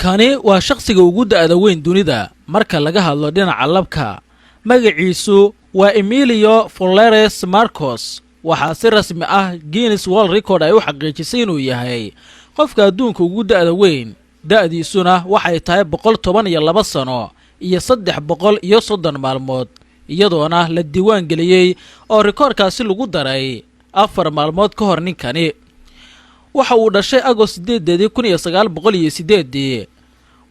Kani waa shakhsiga ugu da'da weyn dunida marka laga hadlo dhinaca labka. Magaciisu waa Emilio Flores Marcos. Waxaa si rasmi ah Guinness World Record ay u xaqiijisay inuu yahay qofka adduunka ugu da'da weyn. Da'diisuna waxay tahay 112 sano iyo 330 maalmood, iyadoona la diiwaan geliyey oo rikoorkaasi lagu daray 4 maalmood ka hor. Ninkani waxa uu dhashay Agost 8-deedii 1908-dii.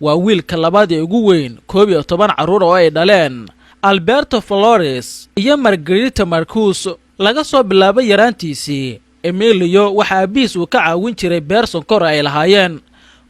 Waa wiilka labaad ee ugu weyn 11 carruur oo ay dhaleen Alberto Flores iyo Margarita Marcus. Laga soo bilaabay yaraantiisii, Emilio waxa aabihiis uu ka caawin jiray beer sonkor ay lahaayeen.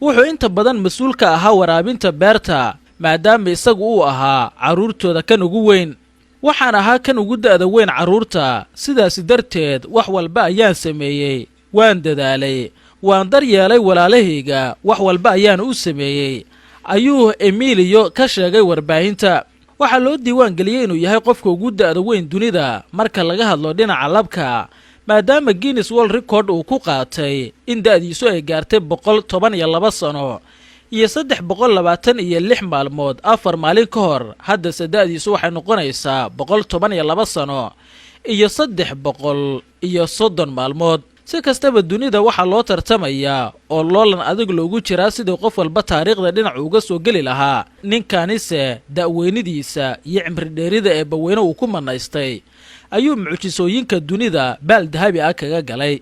Wuxuu inta badan mas-uul ka ahaa waraabinta beerta, maadaama isagu uu ahaa carruurtooda kan ugu weyn. "Waxaan ahaa kan ugu da'da weyn carruurta, sidaasi darteed wax walba ayaan sameeyey. Waan dadaalay, waan daryeelay walaalahayga, wax walba ayaan u sameeyey," ayuu Emilio ka sheegay warbaahinta. Waxaa loo diiwaan geliyey inuu yahay qofka ugu da'da weyn dunida marka laga hadlo dhinaca labka, maadaama Guinness World Record uu ku qaatay in da'diisu ay gaartay 112 sano iyo 326 maalmood 4 maalin ka hor. Haddase da'diisu waxay noqonaysaa 112 sano iyo 330 maalmood. Si kastaba, dunida waxaa loo tartamayaa oo loolan adag loogu jiraa sidii qof walba taariikhda dhinacu uga soo geli lahaa. Ninkanise da'weynidiisa iyo cimri dheerida ee baweyne uu ku manaystay ayuu mucjisooyinka dunida baal dahabi ah kaga galay.